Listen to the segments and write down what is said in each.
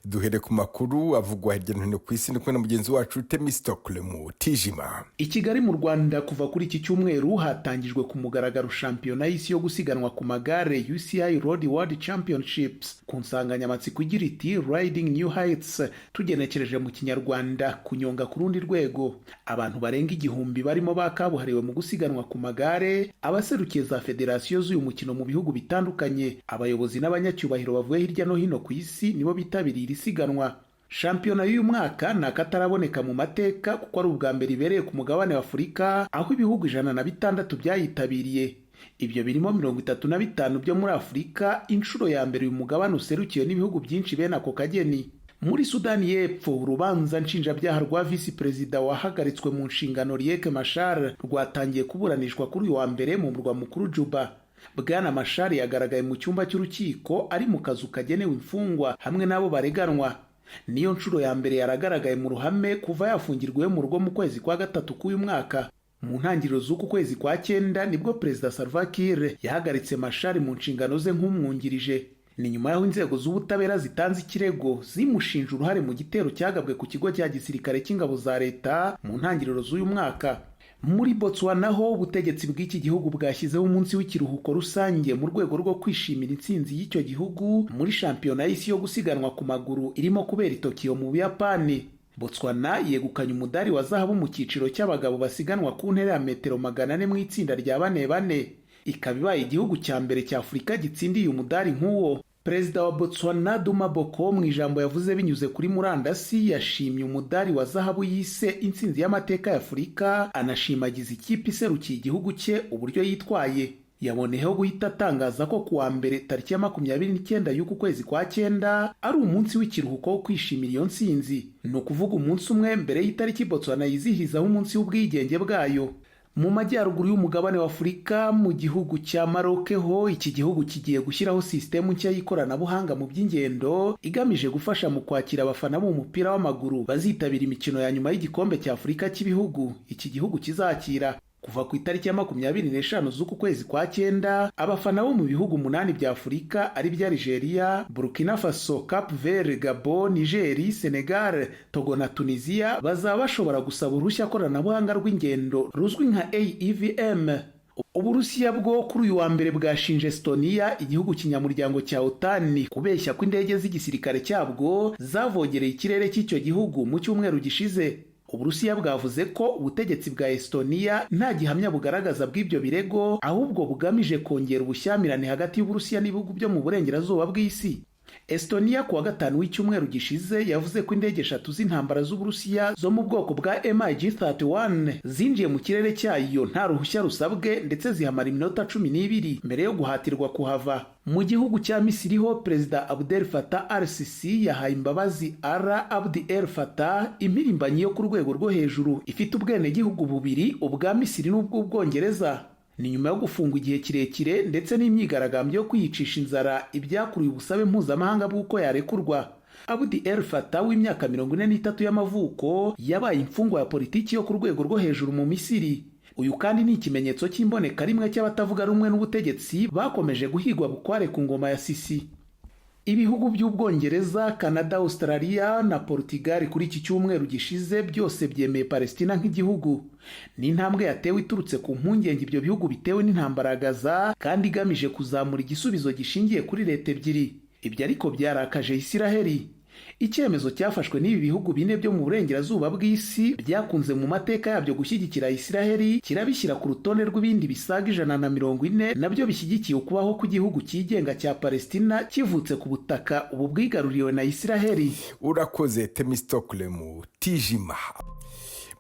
Duhere ku makuru avugwa hirya no hino ku isi. Ndi kumwe na mugenzi wacu Temistokle Mutijima. I Kigali mu Rwanda, kuva kuri iki cyumweru hatangijwe ku mugaragaro shampiyona y'isi yo gusiganwa ku magare, UCI Road World Championships, ku nsanganyamatsiko igira iti "Riding New Heights", tugenekereje mu Kinyarwanda kunyonga ku rundi rwego. Abantu barenga 1000 barimo ba kabuhariwe mu gusiganwa ku magare, abaserukiye za federasiyo z'uyu mukino mu bihugu bitandukanye, abayobozi n'abanyacyubahiro bavuye hirya no hino ku isi nibo bitabiriye iri siganwa. Shampiyona y'uyu mwaka ni akataraboneka mu mateka, kuko ari ubwa mbere ibereye ku mugabane wa Afurika, aho ibihugu 106 byayitabiriye. Ibyo birimo 35 byo muri Afurika, inshuro ya mbere uyu mugabane userukiwe n'ibihugu byinshi bene ako kageni. Muri Sudani y'Epfo, urubanza nshinjabyaha rwa visi perezida wahagaritswe mu nshingano Riek Machar rwatangiye kuburanishwa kuri uyu wa mbere mu murwa mukuru Juba. Bwana Machar yagaragaye mu cyumba cy'urukiko ari mu kazu kagenewe imfungwa hamwe n'abo bareganwa. Niyo nshuro ya mbere yaragaragaye mu ruhame kuva yafungirwa iwe mu rugo mu kwezi kwa gatatu k'uyu mwaka. Mu ntangiriro z'uku kwezi kwa cyenda nibwo Perezida Salva Kiir yahagaritse Machar mu nshingano ze nk'umwungirije. Ni nyuma y'aho inzego z'ubutabera zitanze ikirego zimushinja uruhare mu gitero cyagabwe ku kigo cya gisirikare cy'ingabo za leta mu ntangiriro z'uyu mwaka. Muri Botswana ho, ubutegetsi bw'iki gihugu bwashyizeho umunsi w'ikiruhuko rusange mu rwego rwo kwishimira intsinzi y'icyo gihugu muri shampiyona y'isi yo gusiganwa ku maguru irimo kubera i Tokiyo mu Buyapani. Botswana yegukanye umudari wa zahabu mu cyiciro cy'abagabo basiganwa ku ntera ya metero 400 mu itsinda rya bane bane, ikaba ibaye igihugu cya mbere cya Afurika gitsindiye umudari nk'uwo. Perezida wa Botswana Duma Boko, mu ijambo yavuze binyuze kuri murandasi, yashimye umudari wa zahabu yise intsinzi y'amateka ya Afurika, anashimagiza ikipe iserukiye igihugu cye uburyo yitwaye. Yaboneyeho guhita atangaza ko kuwa mbere tariki ya 29 y'uku kwezi kwa cyenda ari umunsi w'ikiruhuko wo kwishimira iyo ntsinzi, ni ukuvuga umunsi umwe mbere y'itariki Botswana yizihizaho umunsi w'ubwigenge bwayo. Mu majyaruguru y'umugabane wa Afurika, mu gihugu cya Maroc ho, iki gihugu kigiye gushyiraho sisitemu nshya y'ikoranabuhanga mu by'ingendo igamije gufasha mu kwakira abafana b'umupira w'amaguru bazitabira imikino ya nyuma y'igikombe cya Afurika cy'ibihugu iki gihugu kizakira. Kuva ku itariki ya 25 z'uku kwezi kwa cyenda, abafana bo mu bihugu umunani bya Afurika, ari bya Algeria, Burkina Faso, Cap Vert, Gabon, Niger, Senegal, Togo na Tunisia, bazaba bashobora gusaba uruhushya koranabuhanga rw'ingendo ruzwi nka AEVM. Uburusiya bwo kuri uyu wa mbere bwashinje Estonia, igihugu kinyamuryango cya OTAN, kubeshya ko indege z'igisirikare cyabwo zavogereye ikirere cy'icyo gihugu mu cyumweru gishize. Uburusiya bwavuze ko ubutegetsi bwa Estonia nta gihamya bugaragaza bw'ibyo birego, ahubwo bugamije kongera ubushyamirane hagati y'Uburusiya n'ibihugu byo mu burengerazuba bw'isi. Estonia kuwa gatanu w'icyumweru gishize yavuze ko indege eshatu z'intambara z'Uburusiya zo mu bwoko bwa MiG 31 zinjiye mu kirere cyayo nta ruhushya rusabwe, ndetse zihamara iminota 12 mbere yo guhatirwa kuhava. Mu gihugu cya Misiri ho, Perezida Abdel Fattah al-Sisi yahaye imbabazi Alaa Abd El Fattah, impirimbanyi yo ku rwego rwo hejuru ifite ubwenegihugu bubiri, ubwa Misiri n'ubw'Ubwongereza. Ni nyuma yo gufungwa igihe kirekire ndetse n'imyigaragambyo yo kwiyicisha inzara, ibyakuruye ubusabe mpuzamahanga bw'uko yarekurwa. Abd El Fattah w'imyaka 43 y'amavuko yabaye imfungwa ya politiki yo ku rwego rwo hejuru mu Misiri. Uyu kandi ni ikimenyetso cy'imboneka rimwe cy'abatavuga rumwe n'ubutegetsi bakomeje guhigwa bukware ku ngoma ya Sisi. Ibihugu by'Ubwongereza, Canada, Australia na Portugal kuri iki cyumweru gishize byose byemeye Palestina nk'igihugu. Ni intambwe yatewe iturutse ku mpungenge ibyo bihugu bitewe n'intambara ya Gaza, kandi igamije kuzamura igisubizo gishingiye kuri leta ebyiri. Ibyo ariko byarakaje Isiraheli. Icyemezo cyafashwe n'ibi bihugu bine byo mu burengerazuba bw'isi byakunze mu mateka yabyo gushyigikira Isiraheli kirabishyira ku rutonde rw'ibindi bisaga 140 nabyo bishyigikiye ukubaho kw'igihugu cyigenga cya Palestina kivutse ku butaka ubu bwigaruriwe na Isiraheli. Urakoze, Temistokle Mutijima.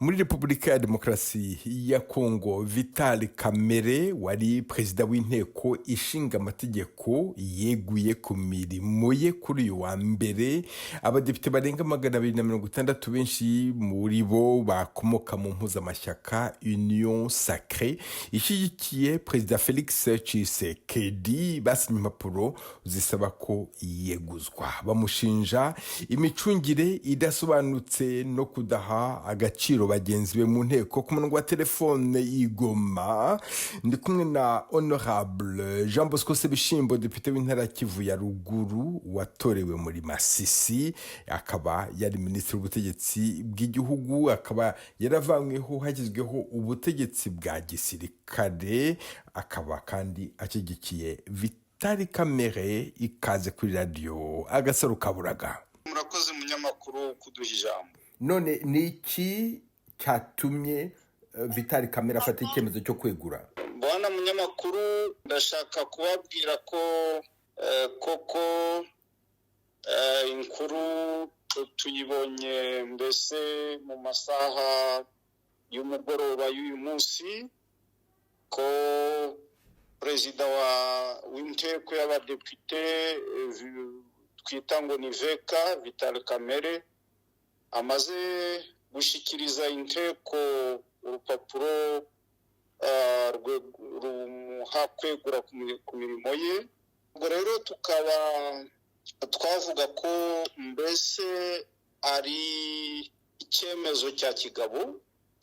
Muri Repubulika ya Demokarasi ya Kongo, Vital Kamerhe wari perezida w'inteko ishinga amategeko yeguye ku mirimo ye kuri uyu wa mbere. Abadepite barenga 260, benshi muri bo bakomoka mu mpuzamashyaka Union Sacrée ishyigikiye Perezida Felix Tshisekedi, basinye impapuro zisaba ko yeguzwa. Bamushinja imicungire idasobanutse no kudaha agaciro bagenzi be mu nteko. Ku murongo wa telefone i Goma ndi kumwe na Honorable Jean Bosco Sebishimbo, depite w'intara Kivu ya Ruguru, watorewe muri Masisi, akaba yari minisitiri w'ubutegetsi bw'igihugu, akaba yaravanyweho hashyizweho ubutegetsi bwa gisirikare, akaba kandi ashyigikiye Vital Kamerhe. Ikaze kuri Radiyo Agasaro Kaburaga. Murakoze, munyamakuru, kuduha ijambo. None ni iki cyatumye Vital Kamerhe afata icyemezo cyo kwegura? Bwana munyamakuru, ndashaka kubabwira ko koko inkuru tuyibonye mbese mu masaha y'umugoroba y'uyu munsi, ko perezida w'inteko y'abadepite twita ngo ni VK, Vital Kamerhe, amaze gushyikiriza inteko urupapuro rumuha kwegura ku mirimo ye. Ubwo rero tukaba twavuga ko mbese ari icyemezo cya kigabo,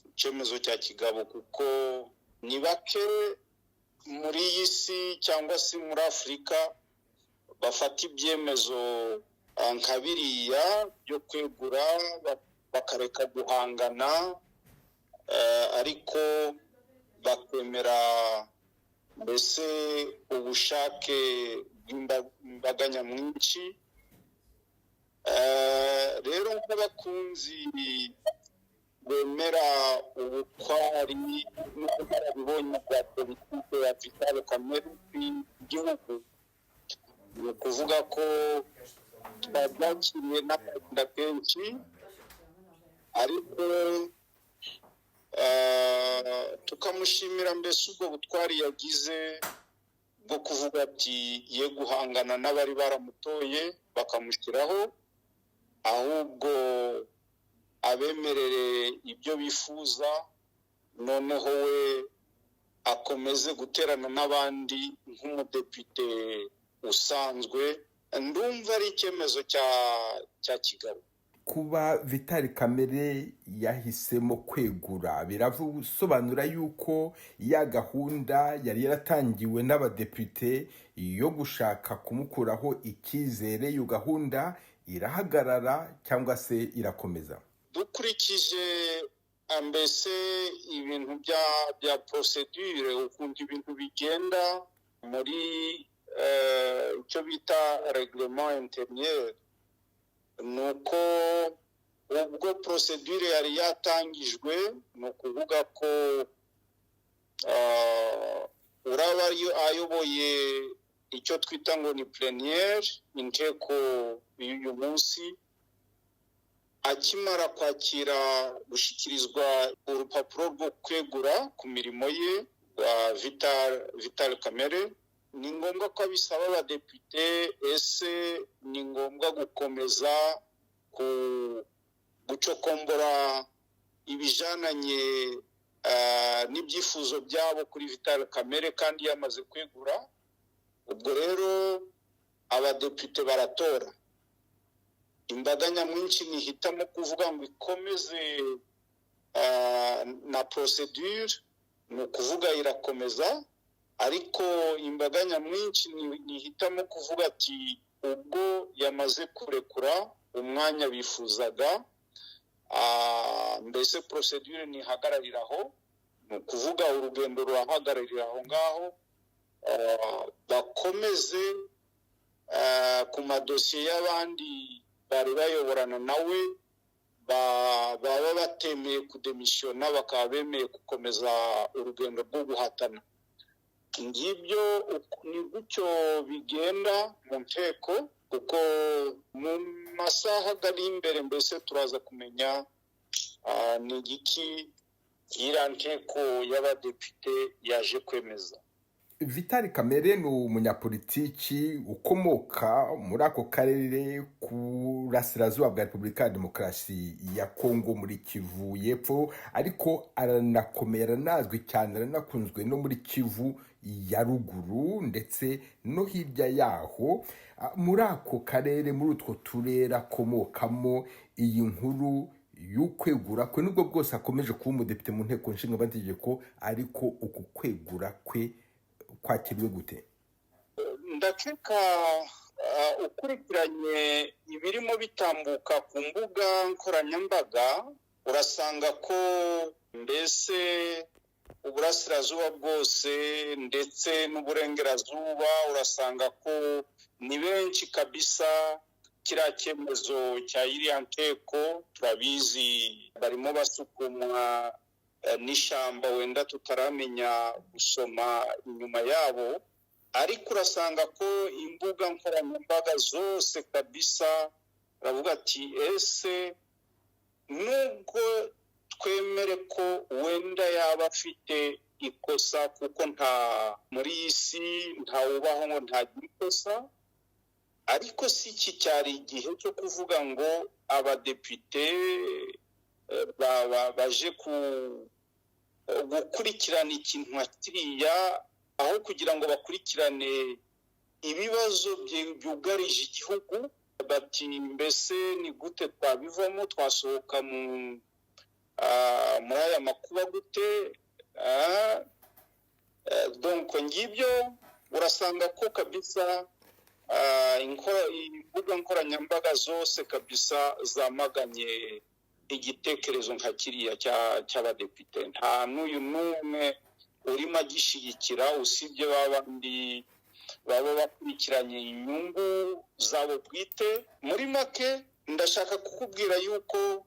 icyemezo cya kigabo, kuko ni bake muri iyi si cyangwa se muri Afurika bafata ibyemezo nka biriya byo kwegura, bakareka guhangana, ariko bakemera mbese ubushake bw'imbaga nyamwinshi. Rero nk'abakunzi bemera ubutwari n'ubunararibonye bwa politiki ya Vital Kamerhe igihugu, ni ukuvuga ko twabyakiriye n'agahinda kenshi, ariko tukamushimira mbese ubwo butwari yagize bwo kuvuga ati ye guhangana n'abari baramutoye bakamushyiraho, ahubwo abemerere ibyo bifuza, noneho we akomeze guterana n'abandi nk'umudepite usanzwe. Ndumva ari icyemezo cya kigabo. Kuba Vital Kamerhe yahisemo kwegura birasobanura yuko ya gahunda yari yaratangiwe n'abadepite yo gushaka kumukuraho icyizere, iyo gahunda irahagarara cyangwa se irakomeza? Dukurikije mbese ibintu bya procédure, ukuntu ibintu bigenda muri icyo bita règlement intérieur, ni uko ubwo procédure yari yatangijwe, ni ukuvuga ko uraba ayoboye icyo twita ngo ni plénière, inteko y'uyu munsi, akimara kwakira gushyikirizwa urupapuro rwo kwegura ku mirimo ye rwa Vital Kamerhe, ni ngombwa ko abisaba abadepite: ese ni ngombwa gukomeza ku gucokombora ibijananye n'ibyifuzo byabo kuri Vital Kamerhe kandi yamaze kwegura? Ubwo rero abadepite baratora, imbaga nyamwinshi ntihitamo kuvuga ngo ikomeze na procédure, ni ukuvuga irakomeza, ariko imbaga nyamwinshi ntihitamo kuvuga ati ubwo yamaze kurekura umwanya bifuzaga, mbese procédure ntihagararira aho, ni ukuvuga urugendo rurahagararira aho ngaho, bakomeze ku madosiye y'abandi bari bayoborana nawe baba batemeye kudemisiyona, bakaba bemeye gukomeza urugendo rwo guhatana. Ngibyo, ni gutyo bigenda mu nteko, kuko mu masaha ari imbere mbese turaza kumenya ni igiki iriya nteko y'abadepite yaje kwemeza. Vital Kamerhe ni umunyapolitiki ukomoka muri ako karere k'Uburasirazuba bwa Repubulika ya Demokarasi ya Kongo, muri Kivu y'Epfo, ariko aranakomeye, aranazwi cyane, aranakunzwe no muri Kivu ya Ruguru ndetse no hirya yaho. Muri ako karere, muri utwo turere akomokamo, iyi nkuru y'ukwegura kwe, nubwo bwose akomeje kuba umudepite mu nteko nshingamategeko, ariko uku kwegura kwe kwakiriwe gute? Ndakeka ukurikiranye ibirimo bitambuka ku mbuga nkoranyambaga, urasanga ko mbese uburasirazuba bwose ndetse n'uburengerazuba, urasanga ko ni benshi kabisa. Kiriya cyemezo cya iriya nteko turabizi, barimo basukumwa n'ishyamba wenda tutaramenya gusoma inyuma yabo, ariko urasanga ko imbuga nkoranyambaga zose kabisa baravuga ati ese nubwo twemere ko wenda yaba afite ikosa, kuko nta muri iyi si ntawubaho ngo ntagire ikosa, ariko si iki cyari igihe cyo kuvuga ngo abadepite baje gukurikirana ikintu nka kiriya, aho kugira ngo bakurikirane ibibazo byugarije igihugu. Bati mbese ni gute twabivamo, twasohoka muri aya makuba gute? Donc ngibyo urasanga ko kabisa imbuga nkoranyambaga zose kabisa zamaganye igitekerezo nka kiriya cy'abadepite. Nta n'uyu n'umwe urimo agishyigikira, usibye babandi baba bakurikiranye inyungu zabo bwite. Muri make ndashaka kukubwira yuko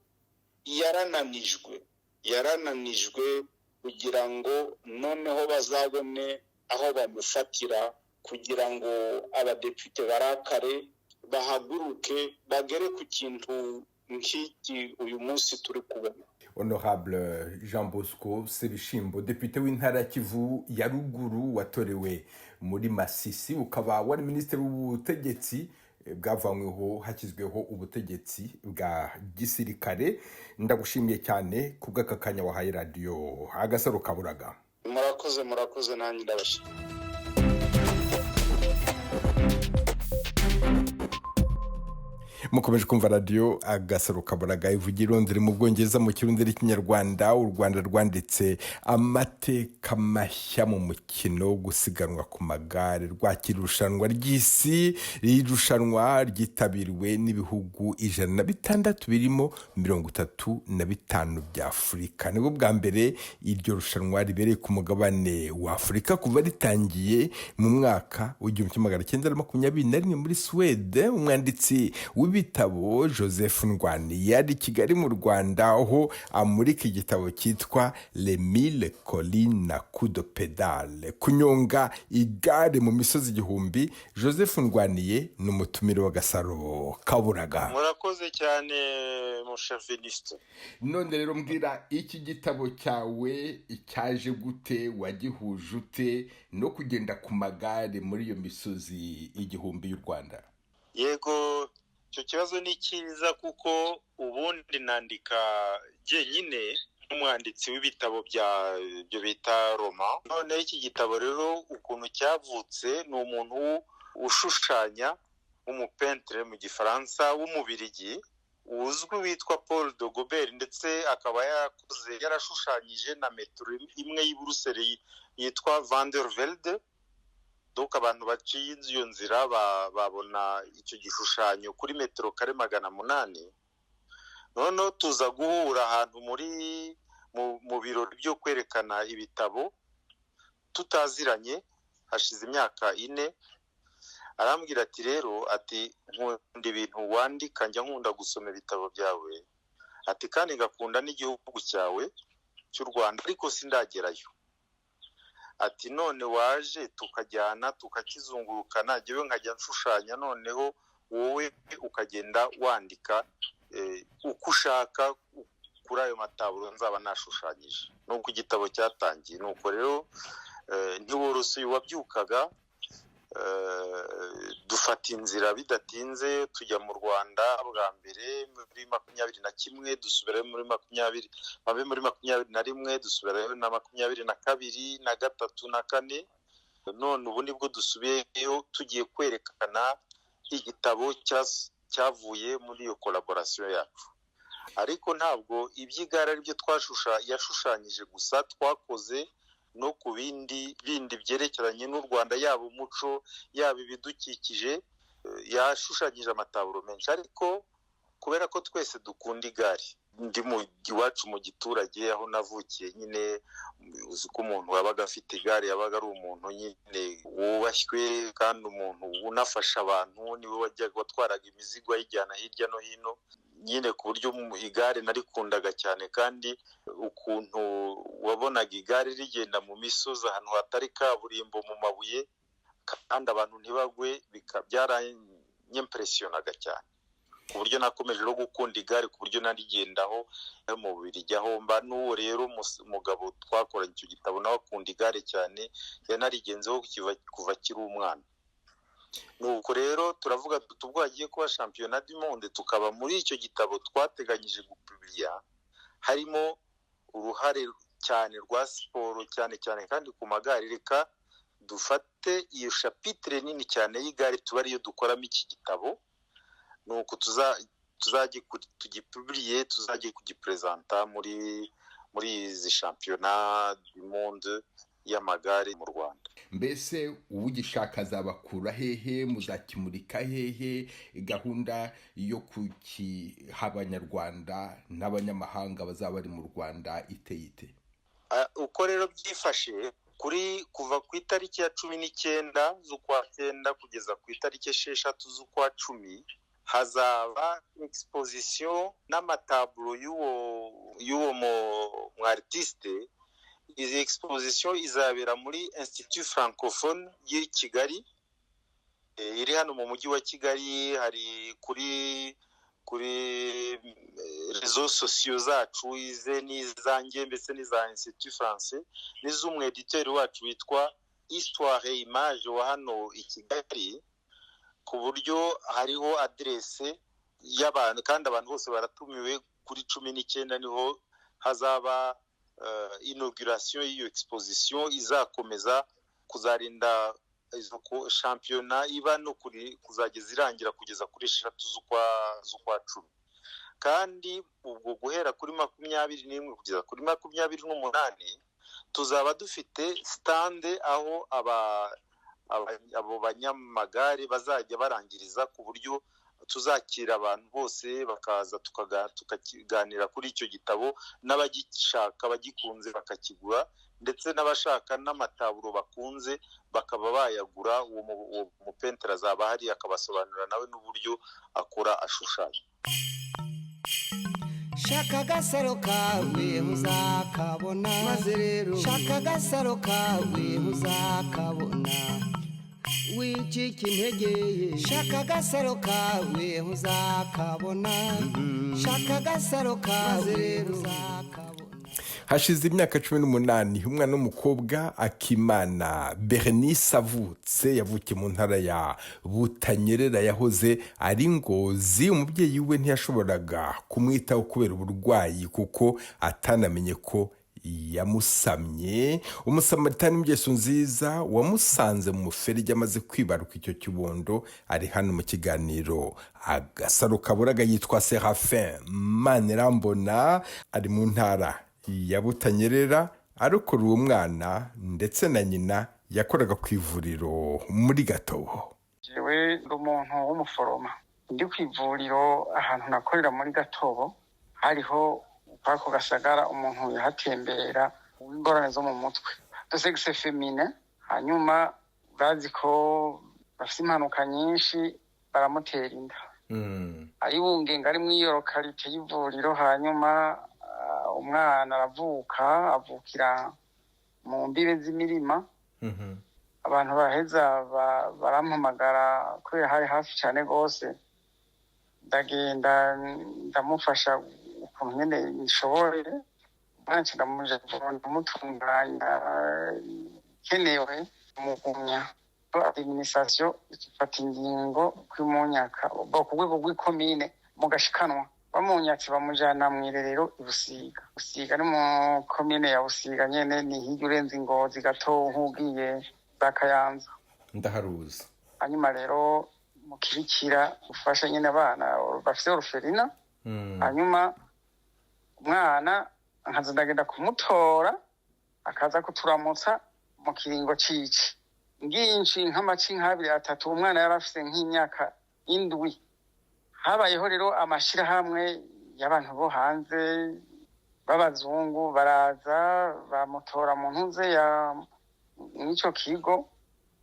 yarananijwe kugira ngo noneho bazabone aho bamufatira, kugira ngo abadepite barakare, bahaguruke, bagere ku kintu nk'iki uyu munsi turi kubona. Honorable Jean Bosco Sebishimbo, depite w'intara ya Kivu ya Ruguru, watorewe muri Masisi, ukaba wari minisitiri w'ubutegetsi bwavanyweho hashyizweho ubutegetsi bwa gisirikare, ndagushimiye cyane kubw'aka kanya wahaye radiyo Agasaro Kaburaga. Murakoze, murakoze, nanjye ndabashimiye. Mukomeje kumva radiyo Agasaro Kaburaga ivugira irondere mu Bwongereza mu Kirundi n'Ikinyarwanda. U Rwanda rwanditse amateka mashya mu mukino wo gusiganwa ku magare, rwakira irushanwa ry'isi. Iri rushanwa ryitabiriwe n'ibihugu 106 birimo 35 bya Afurika. Nibwo bwa mbere iryo rushanwa ribereye ku mugabane wa Afurika kuva ritangiye mu mwaka w'1921 muri Suwede. Umwanditsi w'ibitabo Joseph Ndwaniye ari Kigali mu Rwanda, aho amurika igitabo cyitwa Les Mille Collines à coups de pédale, kunyonga igare mu misozi igihumbi. Joseph Ndwaniye ni umutumire w'Agasaro Kaburaga. Murakoze cyane mushaveniste. None rero mbwira, iki gitabo cyawe cyaje gute, wagihuje ute no kugenda ku magare muri iyo misozi igihumbi y'u Rwanda? Yego, icyo kibazo ni cyiza kuko ubundi nandika jyenyine nk'umwanditsi w'ibitabo byo bita roma. Noneho iki gitabo rero ukuntu cyavutse, ni umuntu ushushanya w'umupentere mu Gifaransa w'Umubirigi uzwi witwa Paul de Gobert, ndetse akaba yarakoze yarashushanyije na metero imwe y'i Buruseli yitwa Van der Velde. Donc abantu baciye iyo nzira babona icyo gishushanyo kuri metero kare 800. Noneho tuza guhura ahantu muri mu birori byo kwerekana ibitabo tutaziranye, hashize imyaka 4. Arambwira ati rero, ati nkunda ibintu wandika, njya nkunda gusoma ibitabo byawe, ati kandi ngakunda n'igihugu cyawe cy'u Rwanda, ariko sindagerayo. Ati none waje tukajyana tukakizungurukana, njyewe nkajya nshushanya, noneho wowe ukagenda wandika uko ushaka kuri ayo mataburo nzaba nashushanyije. Nuko igitabo cyatangiye. Nuko rero ntiworosuye wabyukaga, dufata inzira bidatinze tujya mu Rwanda bwa mbere muri 21, dusubirayo muri 20, babe muri 21, dusubirayo na 22 na 3 na 4. None ubu nibwo dusubiyeyo tugiye kwerekana igitabo cyavuye muri iyo collaboration yacu. Ariko ntabwo iby'igare ari byo yashushanyije gusa, twakoze no ku bindi bindi byerekeranye n'u Rwanda, yaba umuco, yaba ibidukikije. Yashushanyije amataburo menshi, ariko kubera ko twese dukunda igare, ndi mu iwacu mu giturage aho navukiye nyine, uzi ko umuntu wabaga afite igare yabaga ari umuntu nyine wubashywe, kandi umuntu unafasha abantu, niwe wajyaga watwaraga imizigo ayijyana hirya no hino nyine, ku buryo igare narikundaga cyane. Kandi ukuntu wabonaga igare rigenda mu misozi ahantu hatari kaburimbo, mu mabuye, kandi abantu ntibagwe, byaranyempresiyonaga cyane, ku buryo nakomeje no gukunda igare, ku buryo narigendaho mu Bubiligi aho mba. N'uwo rero mugabo twakoranye icyo gitabo nawe akunda igare cyane, yanarigenzeho kuva akiri umwana. Nuko rero turavuga tuti ubwo hagiye kuba shampiyona du monde, tukaba muri icyo gitabo twateganyije gupubliya harimo uruhare cyane rwa siporo, cyane cyane kandi ku magare, reka dufate iyo chapitre nini cyane y'igare tuba ariyo dukoramo iki gitabo. Nuko tuzajye tugipubliye, tuzajye kugiperezanta muri izi shampiyona du monde y'amagare mu Rwanda. Mbese uwugishaka azabakura hehe? Muzakimurika hehe? Gahunda yo kukiha Abanyarwanda n'abanyamahanga bazaba bari mu Rwanda iteye ite? Uko rero byifashe, kuri kuva ku itariki ya 19 z'ukwa 9 kugeza ku itariki 6 z'ukwa 10, hazaba exposition n'amataburo y'uwo mu artiste. Izi exposition izabera muri Institut Francophone y'i Kigali, iri hano mu mujyi wa Kigali. Hari kuri réseaux sociaux zacu, ize n'izanjye mbese n'iza Institut Français n'iz'umu éditeur wacu witwa Histoire et Image wa hano i Kigali, ku buryo hariho aderese y'abantu, kandi abantu bose baratumiwe. Kuri 19 niho hazaba inauguration y'iyo exposition, izakomeza kuzarinda izo shampiyona iba no kuzageza irangira, kugeza kuri 6 z'ukwa 10. Kandi ubwo guhera kuri 21 kugeza kuri 28 tuzaba dufite stand aho abo banyamagare bazajya barangiriza, ku buryo tuzakira abantu bose bakaza tukaganira kuri icyo gitabo, n'abagishaka bagikunze bakakigura, ndetse n'abashaka n'amataburo bakunze bakaba bayagura. Uwo mupeintre azaba ahari, akabasobanurira nawe n'uburyo akora ashushanya. Shaka agasaro kawe muzakabona, maze rero shaka agasaro kawe muzakabona. Wicika intege, shaka agasaro kawe muzakabona, shaka agasaro kawe muzakabona. Hashize imyaka 18 umwana w'umukobwa Akimana Bernice avutse. Yavukiye mu ntara ya Butanyerera yahoze ari Ngozi. Umubyeyi we ntiyashoboraga kumwitaho kubera uburwayi, kuko atanamenye ko yamusamye. Umusamaritani w'ingeso nziza wamusanze mu muferege amaze kwibaruka icyo kibondo ari hano mu kiganiro Agasaro Kaburaga, yitwa Serafin Manirambona, ari mu ntara ya Butanyerera, arokora uwo mwana ndetse na nyina. Yakoraga ku ivuriro muri Gatobo. Jewe ndi umuntu w'umuforoma, ndi ku ivuriro ahantu nakorera muri Gatobo. Hariho kwako gasagara umuntu yahatembera w'ingorane zo mu mutwe, de sexe féminin. Hanyuma urazi ko bafite impanuka nyinshi, baramutera inda, aribungenga ari muri iyo localité y'ivuriro. Hanyuma umwana aravuka, avukira mu mbibe z'imirima. Abantu baraheza barampamagara kubera hari hafi cyane rwose. Ndagenda ndamufasha ukuntu nyine nshoboye, ndamutunganya ikenewe, mugumya. Administration ifata ingingo kwimunyaka ku rwego rw'ikomine, mu gashikanwa bamunyatse, bamujana mu irerero i Busiga. Busiga ni mu komine ya Busiga nyene, ni hirya urenze Ingozi gato, nk'ugiye za Kayanza. Ndaharuzi. Hanyuma rero mu kibikira ufasha nyine abana bafise orphelinat. Hanyuma Umwana nkaza ndagenda kumutora, akaza kuturamutsa mu kiringo cici nginshi, nk'amaci nk'abiri atatu. Umwana yari afise nk'imyaka 7. Habayeho rero amashirahamwe y'abantu bo hanze b'abazungu, baraza bamutora mu ntuze ya mw'ico kigo,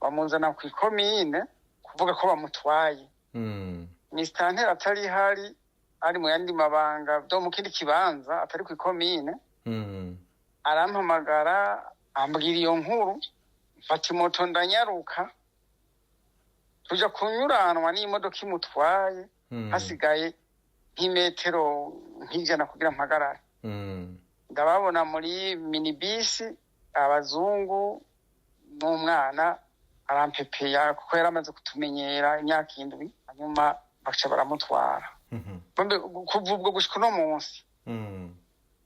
bamuzana ku ikomine kuvuga ko bamutwaye. Misitanteri atari hari, ari mu yandi mabanga byo mu kindi kibanza atari ku ikomine, arampamagara ambwira iyo nkuru. Mfata imoto ndanyaruka, tuja kunyuranwa n'imodoka imutwaye, hasigaye nk'imetero nk'100 kugira mpagarare. Ndababona muri minibisi, abazungu n'umwana, arampepeya kuko yari amaze kutumenyera imyaka 7. Hanyuma baca baramutwara. Kuva ubwo gushika uno munsi,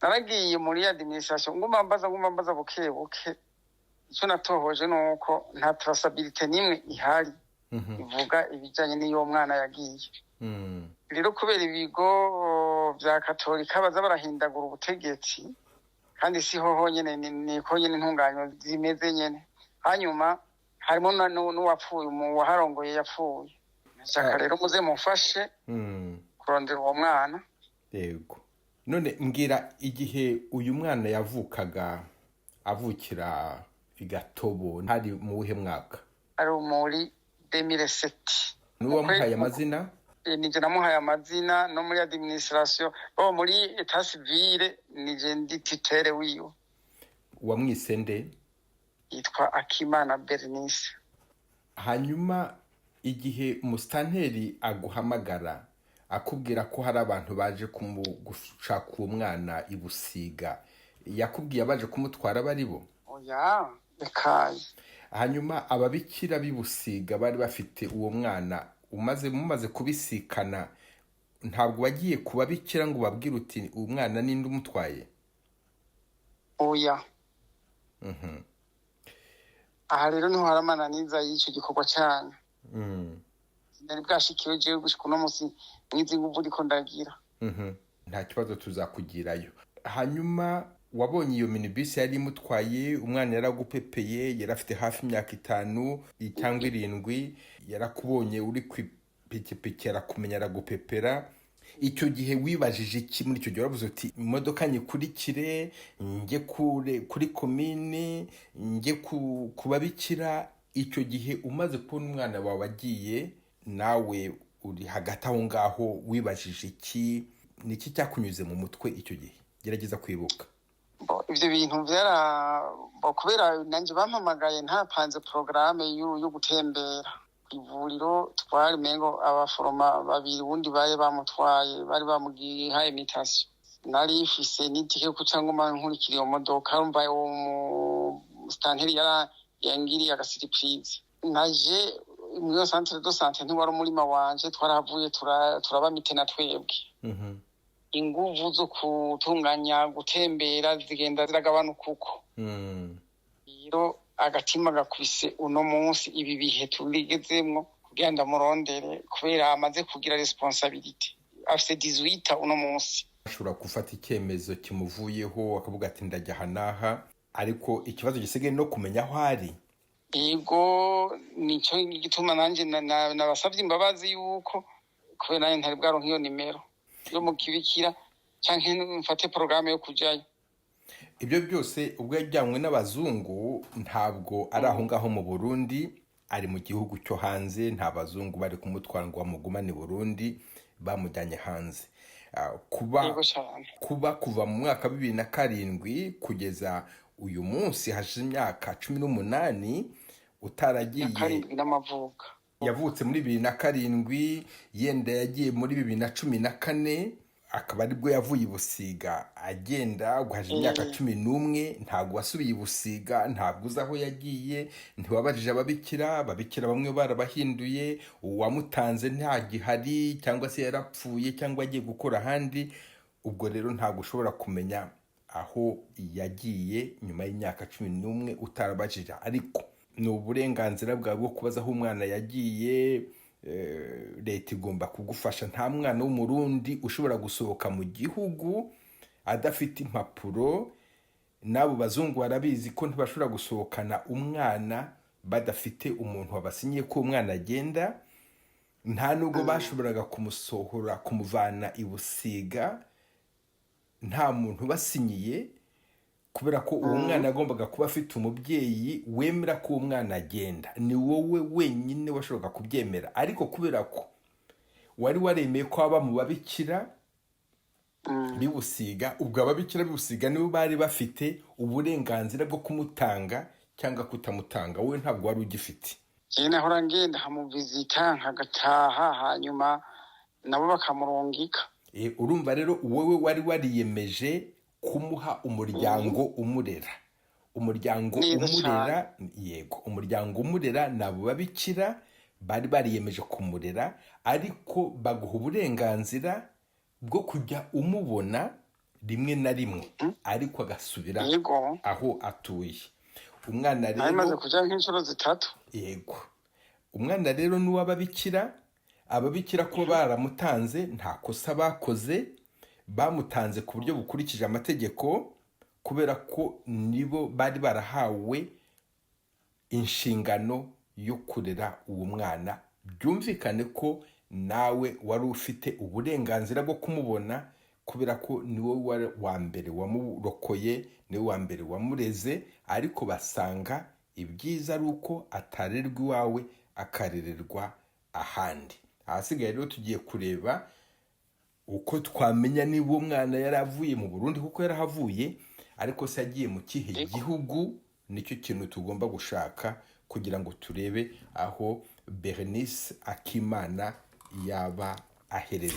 naragiye muri administration, nguma mbaza, nguma mbaza buke buke. Icyo natohoje ni uko nta traçabilité n'imwe ihari ivuga ibijyanye n'iyo mwana yagiye. Rero kubera ibigo vya katolika baza barahindagura ubutegetsi, kandi siho honyene, niko nyene intunganyo zimeze nyene. Hanyuma harimo n'uwapfuye, uwaharongoye yapfuye. Nshaka rero muze mumfashe kurondera uwo mwana. Yego. None mbwira, igihe uyu mwana yavukaga, avukira i Gatobo, hari mu wuhe mwaka? Ari muri 2007. N'uwo wamuhaye amazina? Nije namuhaye amazina, no muri administration bo muri état civil nije ndi tuteur wiwe. Wamwise nde? Yitwa Akimana Bernice. Hanyuma igihe umusitanteri aguhamagara akubwira ko hari abantu baje gushaka uwo mwana i Busiga, yakubwiye abaje kumutwara bari bo? Oya, rekaye. Hanyuma ababikira b'i Busiga bari bafite uwo mwana, umaze mumaze kubisikana, ntabwo wagiye ku babikira ngo ubabwire uti: "Uwo mwana ninde umutwaye"? Oya. Aha rero niho hari amananiza y'icyo gikorwa cyanyu. Sinari bwashikiwe jewe gushika uno munsi mwizi nguvu ndiko ndagira. Nta kibazo, tuzakugirayo. Hanyuma wabonye iyo minibisi yari imutwaye, umwana yaragupepeye, yari afite hafi imyaka 5 cyangwa 7, yarakubonye uri ku ipikipiki arakumenya, aragupepera. Icyo gihe wibajije iki? Muri icyo gihe waravuze uti: "Imodoka nyikurikire njye kuri komini, njye ku babikira"? Icyo gihe umaze kubona umwana wawe agiye, nawe uri hagati aho ngaho, wibajije iki? Ni iki cyakunyuze mu mutwe icyo gihe? Gerageza kwibuka. Ibyo bintu byara kubera nanjye bampamagaye ntapanze porogaramu yo gutembera ku ivuriro. Twari mengo abaforoma babiri, ubundi bari bamutwaye, bari bamubwiye haye mutation. Nari ifise n'itike kuca nguma nkurikira iyo modoka. Urumva uwo musitanteri yara yangiriye agasurprise. Naje muri iyo centre de santé, ntiwari umurima wanje, twarahavuye turaba mitena twebwe. Inguvu zo gutunganya gutembera zigenda ziragabanuka uko. Rero agatima gakubise uno munsi, ibi bihe tubigezemwo, kugira ndamurondere, kubera amaze kugira responsabilité, afise 18 uno munsi. Ashobora gufata icyemezo kimuvuyeho, akavuga ati: "Ndajya aha n'aha", ariko ikibazo gisigaye no kumenya aho ari. Yego, nico gituma nanjye nabasavye imbabazi yuko kubera nanjye ntari bwaronka iyo nimero yo mu kibikira canke mfate porogaramu yo kujayo. Ibyo byose, ubwo yajyanywe n'abazungu, ntabwo ari aho ngaho mu Burundi, ari mu gihugu cyo hanze. Nta bazungu bari kumutwara ngo bamugumane i Burundi, bamujyanye hanze. Kuba Yego cane. kuba kuva mu mwaka wa 2007 kugeza uyu munsi, hashize imyaka 18 utaragiye. 7 n'amavuka. Yavutse muri 2007, yenda yagiye muri 2014, akaba aribwo yavuye i Busiga agenda. Guhaje imyaka 11, ntabwo wasubiye i Busiga, ntabwo uzi aho yagiye, ntiwabajije ababikira. Ababikira bamwe barabahinduye, uwamutanze ntagihari, cyangwa se yarapfuye, cyangwa agiye gukora ahandi. Ubwo rero ntabwo ushobora kumenya aho yagiye nyuma y'imyaka 11 utarabajije. Ariko ni uburenganzira bwawe bwo kubaza aho umwana yagiye. Leta igomba kugufasha. Nta mwana w'Umurundi ushobora gusohoka mu gihugu. Adafite impapuro, n'abo bazungu barabizi ko ntibashobora gusohokana umwana badafite umuntu wabasinyiye ko umwana agenda. Nta nubwo bashoboraga kumusohora, kumuvana i Busiga nta muntu ubasinyiye, kubera ko uwo mwana yagombaga kuba afite umubyeyi wemera ko uwo mwana agenda. Ni wowe wenyine washoboraga kubyemera, ariko kubera ko wari waremeye ko aba mu babikira b'i Busiga, ubwo ababikira b'i Busiga nibo bari bafite uburenganzira bwo kumutanga cyangwa kutamutanga. Wowe ntabwo wari ugifite. Njyewe nahora ngenda nkamuvizita, nkagataha, hanyuma nabo bakamurungika. Urumva rero, wowe wari wariyemeje kumuha umuryango umurera, umuryango Neza. umurera. Yego, umuryango umurera ni abo babikira bari bariyemeje kumurera, ariko baguha uburenganzira bwo kujya umubona rimwe na rimwe, ariko agasubira aho atuye umwana. Nari maze Rero kuja nk'inshuro zitatu. Yego, umwana rero ni uw'ababikira. Ababikira ko baramutanze, nta kosa bakoze, bamutanze ku buryo bukurikije amategeko, kubera ko nibo bari barahawe inshingano yo kurera uwo mwana. Byumvikane ko nawe wari ufite uburenganzira bwo kumubona, kubera ko ni wowe wa mbere wamurokoye, niwe wa mbere wamureze. Ariko basanga ibyiza ari uko atarerwa iwawe, akarererwa ahandi. Ahasigaye rero tugiye kureba uko twamenya niba uwo mwana yaravuye mu Burundi, kuko yarahavuye, ariko se yagiye mu kihe gihugu? Nicyo kintu tugomba gushaka kugira ngo turebe aho Bernice Akimana yaba aherereye.